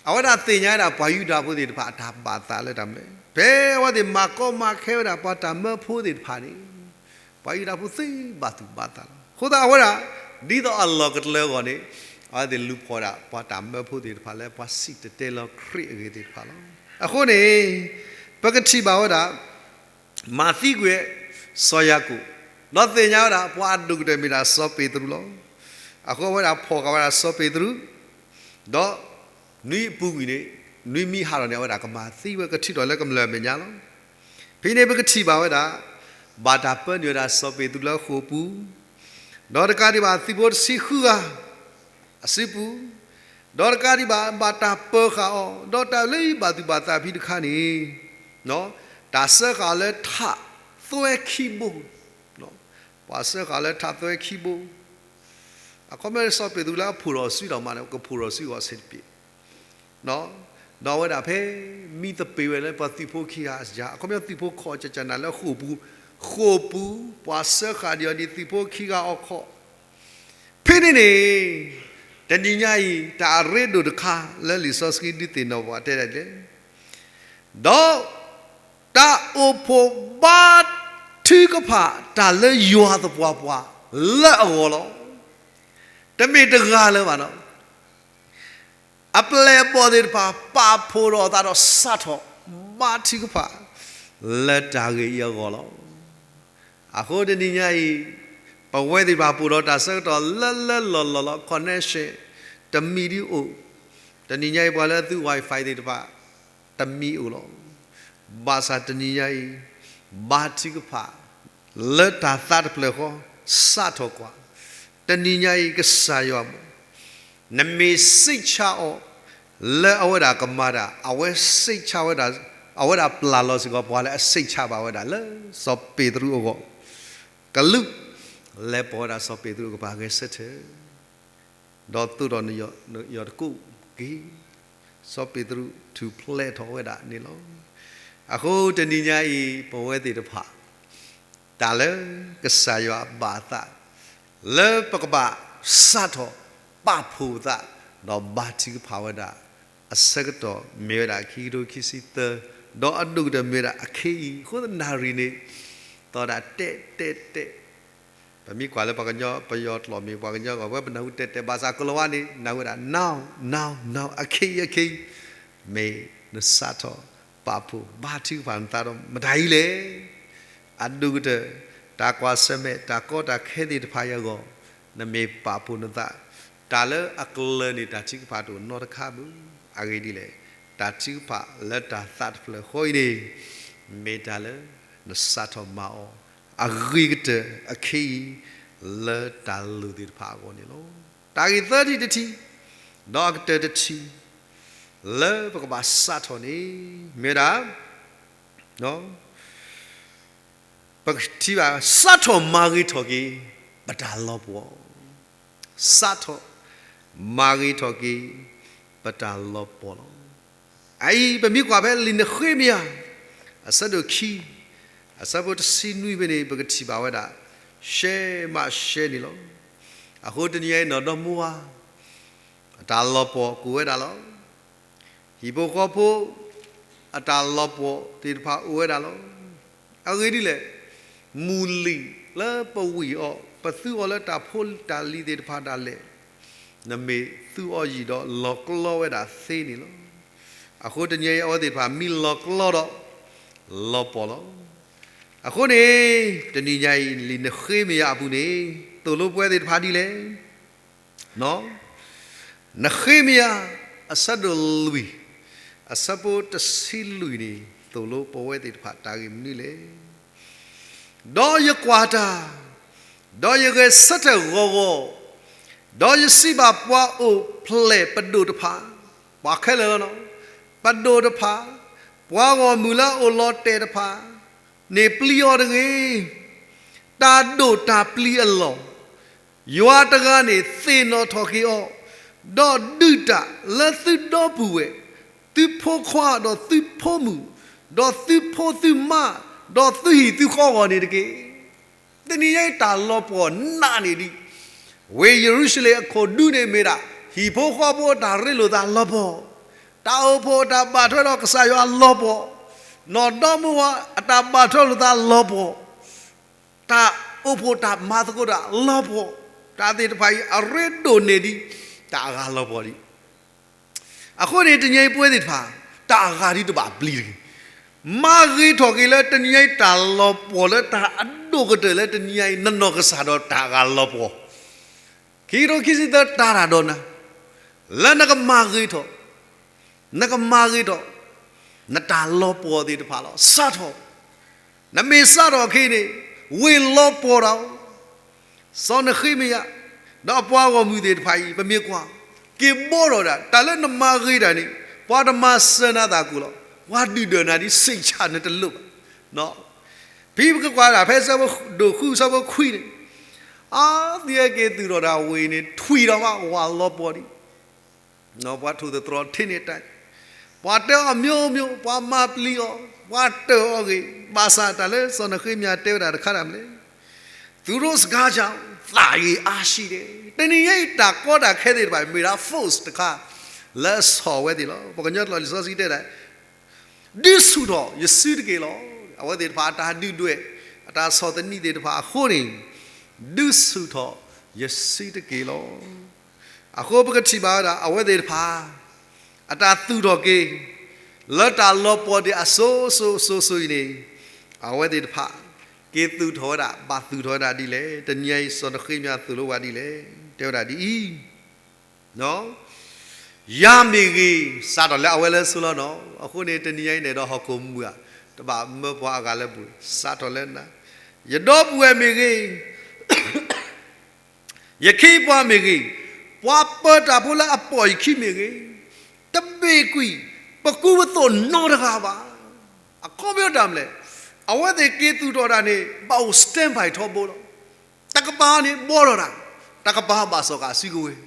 အဝဲဒၣ်သ့ၣ်ညါဝဲဒၣ်ပှၤယူဒၤဖိသ့ၣ်တဖၣ်အတၢ်ဘၣ်သးလၢတၢ်မနုၤလဲၣ်, ဖဲအဝဲသ့ၣ်မၤကီမၤခဲဝဲဒၣ်ပှၤတၢ်မၢဖိသ့ၣ်တဖၣ်န့ၣ် ပှၤယူဒၤဖိသ့ဘၣ်သူၣ်ဘၣ်သးလီၤ. အဃိသတး အဝဲဒၣ် ဒ်သိးအလီၢ်ကတၢၢ်အဂီၢ်န့ၣ် အဝဲသ့ၣ်လူၤဖီၣ်ဒၣ်ပှၤတၢ်မၢဖိသ့ၣ်တဖၣ်လၢပှၤစံၣ်တဲၤတဲလီၤခရံာ်အဂ့ၢ်သ့ၣ်တဖၣ်လီၤ. အဃိန့ၣ် ပကထံၣ်ဘၣ်ဝဲဒၣ် မၤသံကွံာ်စီၤယၤကိာ်, ဒီးသ့ၣ်ညါဝဲဒၣ်ပှၤအဒိၣ်ကတၢၢ်မ့ၢ်ဒၣ်စီၤပ့းတရူးလီၤ. အဃိအဝဲဒၣ်ဖီၣ်ဃာ်ဝဲဒၣ်စီၤပ့းတရူး, ဒီးနွံအပူၤကွံာ်န့ၣ် နွံမံဟးထီၣ်န့ၣ် အဝဲဒၣ်ကမၤသံဝဲ ကထုးထီၣ်လၢကမျၢၢ်အမဲာ်ညါလီၤ. ဖဲန့ၣ်ပကထံၣ်ဘၣ်ဝဲဒၣ် ဘၣ်တၢ်ပၢနုာ်ဝဲဒၣ်စီၤပ့းတရူးလၢဃိာ်ပူၤ, ဒီးတကးဒံးဘၣ်သုးဖိတဆံဃုဂၤ အစုပူၤ, ဒီးတကးဒံးဘၣ် ဘၣ်တၢ်ပၢၤဃာ်အီၤ, ဒီးတၢ်လၢအံၤဘၣ်သူၣ်ဘၣ်သးဖဲတခါန့ၣ် တၢ်စၢဃာ်လၢထးသွဲခံဘိ, ပှၤစၢဃာ်လၢထးသွဲခံဘိ, အခီပညီစီၤပ့းတရူးလၢအဖှိၣ်ထီၣ်စုဒီးမးန့ၣ် ကဖှိၣ်ထီၣ်စုအီၤဆ့တပ့ၤ, ဒီး ဒီးအဝဲဒၣ်ဖဲ မံသပ့ၤဝဲလၢပှၤသုးဖိခံဂၤအစၢ်, အခီပညီသုးဖိခိးကကနၤလၢဃိာ်ပူၤ, ဃိာ်ပူၤ ပှၤစၢဃာ်ဒံးအီၤဒ်သုးဖိခံဂၤအီၤခီၣ်, ဖဲန့ၣ်န့ၣ် တနံၤညါအံၤ တၢ်အရ့ဒိၣ်တခါလၢလံာ်စီဆှံဒုးသ့ၣ်နီၣ်ပှၤတဲဒၣ်လဲၣ်, ဒီးတၢ်အိၣ်ဖှိၣ်ဘါထုကဖၣ်တၢ်လၢယွၤသပှၢ်ပှၢ်လၢအဂီၢ်လီၤ. တမ့ၢ်တဂၤလၢၤဘၣ်နီၤ အပျဲၢ်အဘီၣ်သ့ၣ်တဖၣ် ပာ်ဖှိၣ်ဒီးအသးဒီးစးထီၣ် ဘါထုကဖၣ် လၢတၢ်ဂ့ၢ်အံၤအဂီၢ်လီၤ. အဃိတနံၤညါအံၤ ပဝဲသ့ၣ်တဖၣ်ပိာ်ဒီးတၢ်ဆၢကတီၢ်လၢလၢလီၢ်လီၢ်လီၤ connection တမံၤဒ်အိၣ်, တနံၤညါအံၤပှၤလၢသု Wi-Fi သ့ၣ်တဖၣ် တမံၤအိၣ်လီၤ. ဘၣ်ဆၣ်တနံၤညါအံၤ ဘါထုကဖၣ် လၢတၢ်သးတဖျၢၣ်ဃီ စးထီၣ်ကွၢ်, တနံၤညါအံၤကစၢ်ယွၤမ့ၢ် နမ့ၢ်စိတ်ချအီၤ လၢအဝဲဒၣ်ကမၤတၢ် အဝဲစိတ်ချဝဲဒၣ်, အဝဲဒၣ်ပျၢ်လီၤစ့ၢ်ကီး ပှၤလၢအစိတ်ချဘၣ်ဝဲဒၣ်လၢစီၤပ့းတရူးအဂီၢ်, ကလူး လဲၤပိာ်ဝဲဒၣ်စီၤပ့းတရူးအကပၤဂဲၤဆၢထၢၣ် ဒီးသိးဒီးနယီၢ်တကိးက့ၤ, စီၤပ့းတရူးထူၣ်ဖျဲးထီၣ်ဝဲဒၣ်န့ၣ်လီၤ. အဃိတနံၤညါအံၤ ပဝဲသ့ၣ်တဖၣ် တၢ်လၢကစၢ်ယွၤအဘၣ်အသး လၢပကဘၣ်စးထီၣ်ပာ်ဖှိၣ်ပသး ဒီးဘါထုကဖၣ်ဝဲဒၣ် အဆၢကတီၢ်မ့ၢ်ဝဲဒၣ်ခံကထိခံဆံသၢ, ဒီးအဒိၣ်ကတၢၢ်မ့ၢ်ဝဲဒၣ်အခဲအံၤ, အဃိသတးနၣ်ရံၣ်န့ၣ် သီဒၣ်တဲတဲတဲ ပမ့ၢ်ကွၢ်လၢပှၤကညီ ပယီၤကျိာ်မ့ၢ်ပှၤကညီဂီၢ် ပဝဲပနၢ်ဟူတဲတဲ ဘၣ်ဆၣ်ကိၤလၤဝါန့ၣ် နၢ်ဟူဝဲဒၣ် now, now, now အခဲအံၤ အခဲအံၤ, မ့ၢ်နစးထီၣ်ပာ်ဖှိၣ်ဘါထုကဖၣ်နသးဒီးမတၤအံၤလဲၣ်. အဒိၣ်ကတၢၢ် တၢ်ကွၢ်ဆၢၣ်မဲာ် တၢ်ကီတၢ်ခဲသ့ၣ်တဖၣ်အံၤအဂီၢ် နမ့ၢ်ပာ်ဖှိၣ်နသး တၢ်လၢအကလၢၤန့ၣ် တၢ်ထုကဖၣ်တအိၣ်နီတခါဘၣ်. အဂ့ၢ်ဒ်လဲၣ်, တၢ်ထုကဖၣ်လၢတၢ်သးတဖျၢၣ်ဃီအံၤန့ၣ် မ့ၢ်တၢ်လၢနစးထီၣ်မၤအီၤ အဂ့ၤကတၢၢ်အခဲအံၤ လၢတၢ်လိၣ်သ့ၣ်တဖၣ်အဂီၢ်န့ၣ်လီၤ. တၢ်ဂ့ၢ်သၢထံၣ်တထံၣ် ဒီးအကတၢၢ်တထံၣ် လၢပကဘၣ်စးထီၣ်န့ၣ် မ့ၢ်ဝဲဒၣ် ပကထံၣ်ဘၣ် စးထီၣ်မၤဂ့ၤထီၣ်က့ၤ ပတၢ်လီၤပှီၢ်, စးထီၣ်မၤဂ့ၤထီၣ်က့ၤ ပတၢ်လီၤပှီၢ်လီၤ. အအံၤ ပမ့ၢ်ကွၢ်ဖဲလံာ်နဃ့မယၤ အဆၢဒိၣ်ခံ အဆၢဖိတဆံနွံဖဲန့ၣ် ပကထံၣ်ဘၣ်ဝဲဒၣ် ရှဲမးရှဲန့ၣ်လီၤ. အဃိတနံၤအံၤ နီၢ်ဒီမါဝၤ အတၢ်လီၤပှီၢ်ကအိၣ်ဝဲဒၣ်လီၤ. ဟံၣ်ဖိဃီဖိ အတၢ်လီၤပှီၢ်သ့ၣ်တဖၣ်အိၣ်ဝဲဒၣ်လီၤ. အဂ့ၢ်ဒ်လဲၣ်, မုၢ်လံၢ်လၢပဝံၢ်အီၤ ပသူအီၤလၢတၢ်ဖိတၢ်လံၤသ့ၣ်တဖၣ်ဒၣ်လဲာ် နမ့ၢ်သူအီၤယံာ်ဒီးလီၤကျီဝဲဒၣ်သ့န့ၣ်လီၤ. အဃိတနံၤအံၤ အဝဲသ့ၣ်တဖၣ်မ့ၢ်လီၤကျီဒီး လီၤပှီၢ်လီၤ. အဃိန့ၣ် တနံၤညါအံၤ လံာ်နဃ့မယၤအပူၤန့ၣ် သိၣ်လိပဝဲသ့ၣ်တဖၣ်ဒ်လဲၣ် နဃ့မယၤ အဆၢဒိၣ်လွံၢ် အဆၢဖိတဆံလွံၢ်န့ၣ် သိၣ်လိပဝဲသ့ၣ်တဖၣ်တၢ်ဂ့ၢ်မနုၤလဲၣ်. ဒီးယကွၢ်တၢ်, ဒီးယဂဲၤဆၢထၢၣ်ဂီၤဂီၤ, ဒီးယစံးဘၣ်ပှၤအိၣ်ဖျဲၣ်ပဒိၣ်တဖၣ်, ပှၤခဲလၢာ်လီၤနီၤ, ပဒိၣ်တဖၣ်, ပှၤဂီၢ်မုၢ်လၢအအိၣ်လီၤတဲာ်တဖၣ်န့ၣ် ပျံၤအီၤတဂ့ၤ. တၢ်ဒိၣ်တၢ်ပျံၤအလီၢ် ယွၤတဂၤန့ၣ်သ့ၣ်နီၣ်ထီၣ်က့ၤအီၤ, ဒီးဒုးတၢ်လၢသုဒီပုၢ်ဝဲၢ်, သုဖိခွါဒီးသုဖိမုၣ်, ဒီးသုဖိသုမါ, ဒီးသုဟံၣ်သုဃီအဂီၢ်န့ၣ်တက့ၢ်. တနံၤညါအံၤတၢ်လီၤပှီၢ်နးန့ၣ်ဒံး, ဝ့ၢ်ယရူၤၡလ့ၣ်အခိၣ်ဒူန့ၣ်မ့ၢ်ဒၣ် ဟံၣ်ဖိဃီဖိအတၢ်ရ့လိာ်သးလီၤပှီၢ်, တၢ်အိၣ်ဖှိၣ်အတၢ်ဘၣ်ထွဲဒီးကစၢ်ယွၤလီၤပှီၢ်, နီၢ်ဒီမါဝၤအတၢ်ဘၣ်ထွဲလိာ်သးလီၤပှီၢ် တၢ်အိၣ်ဖှိၣ်တၢ်မၤသကိးတၢ်လီၤပှီၢ်, တၢ်သ့ၣ်တဖၣ်အံၤအရ့ဒိၣ်န့ၢ်ဒံး တၢ်အဂၤလီၤပှီၢ်ဒံး. အဃိန့ၣ် တနံၤအံၤပဝဲသ့ၣ်တဖၣ် တၢ်အဂၤဒံးတဘၣ်ပျံၤတဂ့ၤ. မၤဂ့ၤထီၣ်က့ၤလၢတနံၤအံၤတၢ်လီၤပှီၢ်လၢတၢ်အဒိၣ်ကတၢၢ်လၢတနံၤအံၤ နနီၢ်ကစၢ်ဒီးတၢ်အဂၤလီၤပှီၢ် ခံကထိခံဆံသၢ တၢ်တၢ်ဒီးနၤ လၢနကမၤဂ့ၤထီၣ်, နကမၤဂ့ၤထီၣ် နတၢ်လီၤပှီၢ်သ့ၣ်တဖၣ်လီၤ. စးထီၣ်, နမ့ၢ်စးထီၣ်ခဲအံၤန့ၣ် ဝ့ၢ်လီၤပှီၢ်တၢ်, စီၤနဃ့မယၤ ဒီးအပှၤဂီၢ်မုၢ်သ့ၣ်တဖၣ်အံၤ ပမ့ၢ်ကွၢ် က့ၤဘီထီၣ်ဒၣ် တၢ်လၢနမၤဂ့ၤတၢ်န့ၣ် ပှၤတမၤစၢၤနၤသးကိၣ်လီၤ. ပှၤဒုၣ်ဒွဲၣ်နၤဒ် စိတ်ချ နတလိၣ်ဘၣ်. ဖဲပကကွၢ်ဒၣ်ဖဲဆၢဖိဒိၣ်ဃု ဆၢဖိခွံန့ၣ်, အါ သုဟဲက့ၤသုးထီၣ်ဒၣ်ဝ့ၢ်န့ၣ် ထွံၣ်ထီၣ်ဘၣ် ဝးလီၤပှီၢ်ဒံး, ပှၤထိၣ်သတြီၤထံန့ၣ်တၢ်, ပှၤတဲအီၤမျိုးမျိုး, ပှၤမၤပျံၤအီၤ, ပှၤတၢၢ်အီၤဂ့ၤ, ဘၣ်ဆၣ်တၢ်လၢစီၤနဃ့မယၤတဲဝဲဒၣ်တခါတၢ်မနုၤလဲၣ်, သူတို့စကားကြောင့် သရေအားရှိတယ်. တနံၤညါအံၤ တၢ်ကီတၢ်ခဲသ့ၣ်တဖၣ် မ့ၢ်ဒၣ် force တခါ လၢအဆီၣ်ဝဲသ့ၣ်လီၤ. ပှၤကညီကျိာ်လံာ်စီဆှံတဲဒၣ် ဒုးဆူၣ်ထီၣ်ယစုတက့ၢ်လီၤ. အဝဲသ့ၣ်တဖၣ်အတၢ်ဒုၣ်ဒွဲၣ် အတၢ်ဆီၣ်သနံးသ့ၣ်တဖၣ်အဃိန့ၣ်, ဒုးဆူၣ်ထီၣ်ယစုတက့ၢ်လီၤ. အဃိပကထံၣ်ဘၣ်ဝဲဒၣ် အဝဲသ့ၣ်တဖၣ် အတၢ်သူၣ်ထီၣ်က့ၤ လၢတၢ်လီၤပှီၢ်သ့ၣ်အစိၤစိၤစိၤစိၤအံၤန့ၣ်, အဝဲသ့ၣ်တဖၣ် က့ၤသူၣ်ထီၣ်ဝဲဒၣ် ဘၣ်သူၣ်ထီၣ်ဝဲဒၣ်ဒ်လဲၣ်. တနံၤညါအံၤ စီၤနဃ့မယၤသိၣ်လိဝဲဒၣ်ဒ်လဲၣ်. တဲဝဲဒၣ်ဒ်အံၤ ယၤမ့ၢ်ဂ့ၤ, စးထီၣ်လၢအဝဲလၢအစိၤလီၤနီၤ. အဃိန့ၣ် တနံၤညါအံၤန့ၣ်ဒီး ဟီၣ်ခိၣ်မုၢ်ဧါ, တဘၣ်မၢပှၤအဂၤလၢပှဲၤ, စးထီၣ်လၢနၤ, ယဒီပုၢ်ဝဲၢ်မ့ၢ်ဂ့ၤ, ယခ့ယပှၤမ့ၢ်ဂ့ၤ, ပှၤပၢတၢ်ဖိလၢအပိာ်ယခံမ့ၢ်ဂ့ၤ, တဘ့ၣ်ကွံာ်ပကူပသိးနီတဂၤဘၣ်. အခီပညီတၢ်မနုၤလဲၣ်, အဝဲသ့ၣ်က့ၤသူၣ်ထီၣ်တၢ်န့ၣ် ဘၣ်အိၣ် stand by ထီဘိလီၤ. တကပၤန့ၣ်ဘှီထီၣ်တၢ်, တကပၤဘၣ်စီၣ်ဃာ်စုကဝဲၤ,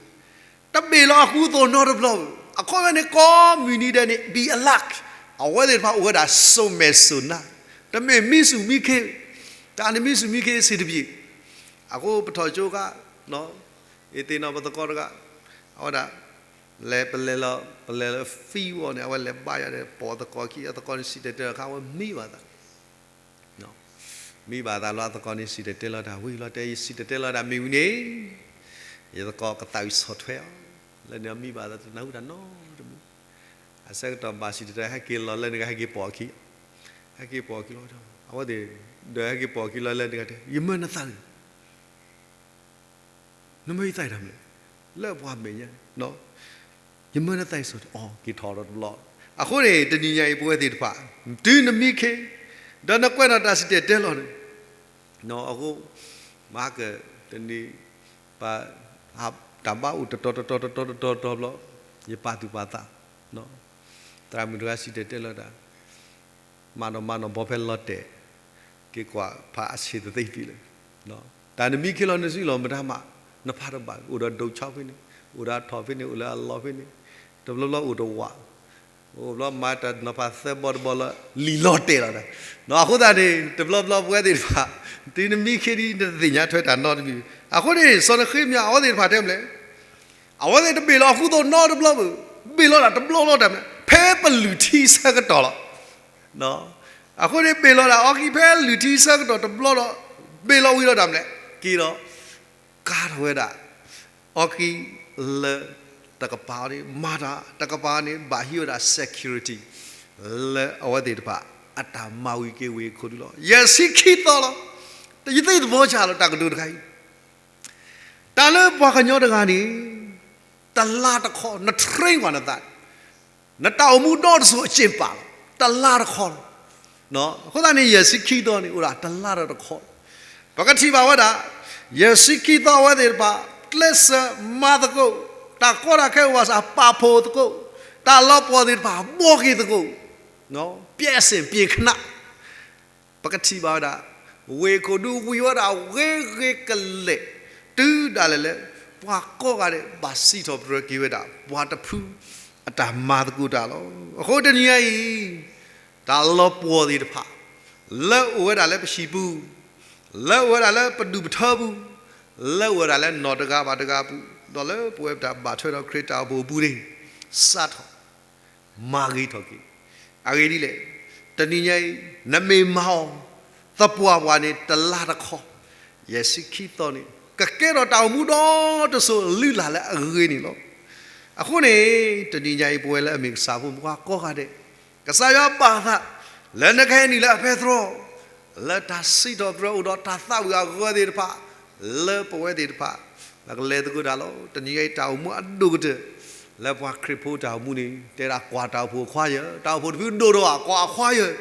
တဘ့ၣ်လီၤအကူအသိးနီတဘျီဘၣ်. အခီပညီန့ၣ် ကိးမုၢ်နံၤဒဲးန့ၣ် be alert, အဝဲသ့ၣ်တဖၣ်အိၣ်ဝဲဒၣ်စိာ်မဲာ်စိာ်နါ, တမ့ၢ်မံစူၣ်မံခ့, တၢ်န့ၣ်မံစူၣ်မံခ့စ့ၢ်တဘ့ၣ်. အဃိပထီၣ်ကၠိခါ, အ့သ့ၣ်နီၣ်ပသကိးတဂၤ, အဝဲဒၣ် လဲၤပလဲၤလီၤ, ပလဲၤလီၤ field အီၤန့ၣ် အဝဲလဲၤဘါယွၤဒီး ပိာ်သကိးခံ, အသကိးန့ၣ်စံၣ်တဲၤတဲလီၤခါ အဝဲမံဘၣ်သး, မံဘၣ်သးလီၤ. အသကိးန့ၣ်စံၣ်တဲၤတဲလီၤတၢ်ဝံၤလီၤ, တဲယစံၣ်တဲၤတဲလီၤတၢ်မ့ၢ်ဝံၤန့ၣ်, ယသကိးကသးဝံၣ်ဆီၣ်ထွဲအီၤ, လၢန့ၣ်မံဘၣ်သးတနၢ်ဟူတၢ်နီတမံၤ. အဆၢကတီၢ်ဘၣ်စံၣ်တဲၤတဲ ဟဲက့ၤလီၤလၢန့ၣ် ဟဲက့ၤပိာ်အခံ, ဟဲက့ၤပိာ်အခံလီၤ. အဝဲသ့ၣ် ဒီးဟဲက့ၤပိာ်အခံလီၤလၢန့ၣ် တဲ ယမၢနသးဂ့ၤ နမၢယသးအံၤတၢ်မနုၤလဲၣ်, လၢပှၤမဲာ်ညါ, ယမၢနသးအံၤစိၤ, က့ၤထီၣ်ဒီးတဘျီ. အဃိန့ၣ် တနံၤညါအံၤ ပဝဲသ့ၣ်တဖၣ် တုၤနမံခ့, ဒီးနကွဲးနီၣ်တၢ်စံၣ်တဲၤတဲလီၤန့ၣ်, အဃိ မၤက တနံၤ ပ တၢ်ဘၣ်အိၣ်တတီၤတတီၤတတီၤတတီၤတတီၤဘျီ, ယပာ်သူၣ်ပာ်သး, သရၣ်မုၣ်တဂၤစံၣ်တဲၤတဲလီၤတၢ် မၤနီၣ်မၤနီၣ်ဘီဖဲလီၤတဲာ်, က့ၤကွၢ်ဖးအဆံးတသ့ဖံးလၢာ်, တၢ်နမံခ့လီၤနစုလီၤမတၤမး, နဖးတဘၣ်, အိၣ်ဒီးဒိၣ်ဆီဖဲန့ၣ်, အိၣ်ဒီးထီၣ်ဖဲန့ၣ်, အိၣ်လၢအလီၢ်ဖဲန့ၣ်, တဘျီဘျီအိၣ်တဝး, အိၣ်ဘျီမၤတၢ်နီၤဖးသၢဘီတဘီလၢ လံာ်လီၤတဲာ်လီၤတၢ်, အဃိသတးန့ၣ် တဘျီဘျီပဝဲသ့ၣ်တဖၣ် တုၤနမံခ့ဒ်နတသ့ၣ်ညါထွဲတၢ်နီတမံၤ, အဃိန့ၣ် စီၤနဃ့မယၤ အဝဲသ့ၣ်တဖၣ်တဲမနုၤလဲၣ် အဝဲသ့ၣ်တဘ့ၣ်လီၤအကူအသိးနီတဘျီဘၣ်, ဘ့ၣ်လီၤဒၣ်တဘျီလီၤတၢ်မနုၤလဲၣ်, ဖဲပလုၢ်ထံဆၢကတီၢ်လီၤ. အဃိန့ၣ် ဘ့ၣ်လီၤဒၣ်အီၤကံဖဲလုၢ်ထံဆၢကတီၢ်တဘျီဒီး ဘ့ၣ်လီၤဝံၤလီၤတၢ်မနုၤလဲၣ်, က့ၤဒီး ကၤထီၣ်ဝဲဒၣ် အီၤကံလၢတကပၤန့ၣ် မၤတၢ်တကပၤန့ၣ် ဘၣ်ဟံးဝဲဒၣ် security လၢအဝဲသ့ၣ်တဖၣ် အတၢ်မၤဝံၤက့ၤဝ့ၢ်ခိၣ်ဒူလီၤ. ယဲၢ်ဆံခံသီလီၤ. ယသ့ၣ်သဘီဆၣ်လီၤ တၢ်ကတိၤတခါအံၤ တၢ်လၢပှၤကညီတဂၤန့ၣ် တလါတခီ န train ကွၢ်နသး, နတၢ်အိၣ်မူဒီတစိၤအက့ၢ်ပာ်လီၤ, တလါတခီလီၤ. အဃိသတးန့ၣ် ယဲၢ်ဆံခံသီန့ၣ် အိၣ်ဒၣ်တလါဒီးတခီလီၤ. ပကထံၣ်ဘၣ်ဝဲဒၣ် ယဲၢ်ဆံခံသီအဝဲသ့ၣ်တဖၣ် ကျဲးစၢးမၤသကိး, တၢ်ကီတၢ်ခဲအိၣ်ဘၣ်ဆၣ် ပာ်ဖှိၣ်သကိး, တၢ်လီၤပှီၢ်သ့ၣ်တဖၣ် ဘှီက့ၤသကိး, ပျဲစ့ၣ်ပျဲခနၣ် ပကထံၣ်ဘၣ်ဝဲဒၣ် ဝ့ၢ်ခိၣ်ဒူဝံၤဝဲဒၣ်ဂ့ၤဂ့ၤကလဲာ်, တုၤဒၣ်လဲာ်လၢ ပှၤကိးဂၤဒဲး ဘၣ်စံးထီၣ်ပတြၢၤက့ၤဝဲဒၣ် ပှၤတဖုအတၢ်မၤသကိးတၢ်လီၤ. အဃိတနံၤညါအံၤ တၢ်လီၤပှီၢ်သ့ၣ်တဖၣ် လၢအိၣ်ဝဲဒၣ်လၢပဟံၣ်ပူၤ, လၢအိၣ်ဝဲဒၣ်လၢပဒူၣ်ပထၢပူၤ, လၢအိၣ်ဝဲဒၣ်လၢနီၢ်တဂၤဘၣ်တဂၤအပူၤ, ဒီးလၢပဝဲပတၢ်ဘၣ်ထွဲဒီးခရံာ်တၢ်အိၣ်ဖှိၣ်အပူၤန့ၣ် စးထီၣ် မၤဂ့ၤထီၣ်က့ၤ. အဂ့ၢ်ဒ်လဲၣ်, တနံၤညါအံၤ နမ့ၢ်မၤအီၤ သပှၢ်ပှၢ်န့ၣ် တလါတခီ, ယဲၢ်ဆံခံသီန့ၣ် ကကဲထီၣ်တၢ်အိၣ်မူဒီတစိၤလုၢ်လၢ်လၢအဂ့ၤန့ၣ်လီၤ. အဃိန့ၣ် တနံၤညါအံၤ ပဝဲလၢအမ့ၢ်ကစၢ်ဖိမုၣ်ဖိခွါကိးဂၤဒဲး, ကစၢ်ယွၤပာ်သး လၢနကဟဲနုာ်လၢအဖဲသရိာ် လၢတၢ်စံးထီၣ်ပတြၢၤအိၣ်ဒီးတၢ်သးဝံၣ်အဂၢၢ်သ့ၣ်တဖၣ် လၢပဝဲသ့ၣ်တဖၣ် ပကလဲၤသကိးတၢ်လီၤ. တနံၤညါအံၤတၢ်အိၣ်မူအဒိၣ်ကတၢၢ် လၢပှၤခရံာ်ဖိတၢ်အိၣ်မူန့ၣ် တဲဒၣ်ကွၢ်တၢ်အိၣ်ဖှိၣ်အခွါယၢၢ်, တၢ်အိၣ်ဖှိၣ်တဖုဒိၣ်ထီၣ် ကွၢ်အခွါယၢၢ်,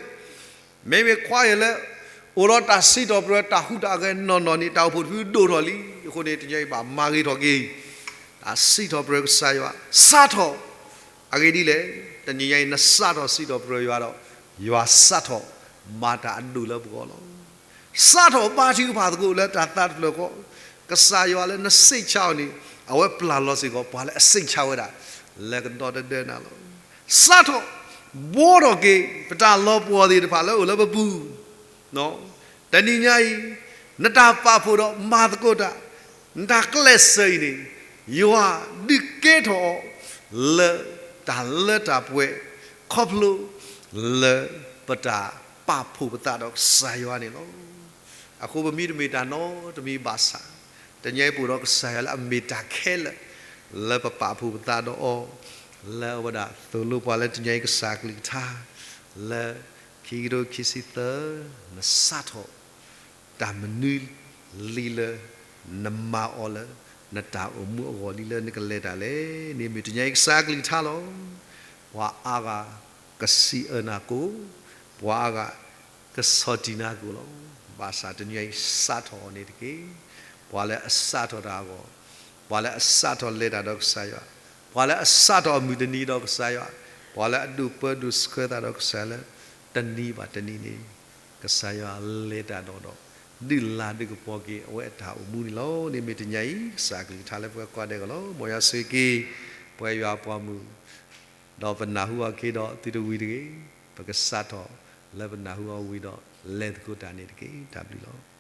မ့မ့ၢ်ခွါယၢၢ်လၢ အိၣ်ဒီးတၢ်စံးထီၣ်ပတြၢၤတၢ်ဟူးတၢ်ဂဲၤနီၢ်နီၢ်န့ၣ် တၢ်အိၣ်ဖှိၣ်တဖုဒိၣ်ထီၣ်လံ. အဃိန့ၣ် တနံၤညါအံၤဘၣ်မၤဂ့ၤထီၣ်က့ၤ တၢ်စံးထီၣ်ပတြၢၤကစၢ်ယွၤ စးထီၣ် အဂ့ၢ်ဒ်လဲၣ်, တနံၤညါအံၤ နစးထီၣ်စံးထီၣ်ပတြၢၤယွၤဒီး ယွၤစးထီၣ်မၤတၢ်အဒိၣ်လၢပဂီၢ်လီၤ. စးထီၣ်ဘါထုကဖၣ်သကိးလၢတၢ်သးတဖျၢၣ်ဃီ, ကစၢ်ယွၤလၢနစိတ်ချအီၤန့ၣ် အဝဲပျၢ်လီၤစ့ၢ်ကီး ပှၤလၢအစိတ်ချဝဲဒၣ် လၢကဒီတဒၢနၤလီၤ. စးထီၣ် ဘှီထီၣ်က့ၤ ပတၢ်လီၤပှီၢ်သ့ၣ်တဖၣ်လၢအိၣ်လၢပပူၤ, တနံၤညါအံၤ နတၢ်ပာ်ဖှိၣ်ဒီးမၤသကိးတၢ်, နတၢ်ကျဲးစၢးအံၤန့ၣ် ယွၤဒုးကဲထီၣ်အီၤ လၢတၢ်လၢတၢ်ပှဲၤ ခီဖျိလၢပတၢ်ပာ်ဖှိၣ်ပသးဒီးကစၢ်ယွၤန့ၣ်လီၤ. အဃိပမ့ၢ်တမ့ၢ်တၢ်နီတမံၤဘၣ်ဆၣ်, တနံၤအံၤပအိၣ်ဒီးကစၢ်ယွၤလၢအမ့ၢ်တၢ်ခဲလၢာ် လၢပပာ်ဖှိၣ်ပသးဒီးအီၤ, လၢအဝဲဒၣ်သိၣ်လိပှၤလၢတနံၤအံၤကစၢ်အကလုၢ်ကထါ, လၢခံကထိခံဆံသၢ နစးထီၣ် တၢ်မနုၤလံလၢ နမၤအီၤလၢ နတၢ်အိၣ်မူအဂီၢ်လံလၢနကလဲၤတၢ်လဲၣ်န့ၣ် မ့ၢ်တနံၤအံၤကစၢ်အကလုၢ်ကထါလီၤ. ပှၤအါဂၤကစံးအၢနၤကိၣ်, ပှၤအါဂၤကဆီၣ်တံၢ်နၤကိၣ်လီၤ. ဘၣ်ဆၣ်တနံၤအံၤစးထီၣ်အီၤန့ၣ်တက့ၢ်. ပှၤလၢအစးထီၣ်တၢ်အဂီၢ်, ပှၤလၢအစးထီၣ်လဲၤတၢ်ဒီးကစၢ်ယွၤ, ပှၤလၢအစးထီၣ်အမုၢ်တနံၤဒီးကစၢ်ယွၤ, ပှၤလၢအဒိၣ်ပၢဒိၣ်ဆှၢသးဒီးကစၢ်ယွၤလၢ တနံၤဘၣ်တနံၤန့ၣ် ကစၢ်ယွၤလဲၤတၢ်ဒီးဒီး ဒုးလၤဒုးကပီၤက့ၤအဝဲအတၢ်အိၣ်မူန့ၣ်လီၤ. န့ၣ်မ့ၢ်တနံၤအံၤ ကစၢ်အကလုၢ်ကထါလၢပှၤကွၢ်ဒဲးအဂီၢ်လီၤ. မ်ယွၤဆိၣ်ဂ့ၤက့ၤ ပဝဲယွၤအပှၤမုၣ် ဒီးပနၢ်ဟူအီၤက့ၤဒီးသုတဝံၤတဂ့ၤ, ပကစးထီၣ်လၢပနၢ်ဟူအီၤဝံၤဒီး လဲၤသကိးတၢ်န့ၣ်တက့ၢ်. တၢ်ဘျုးလီၤ.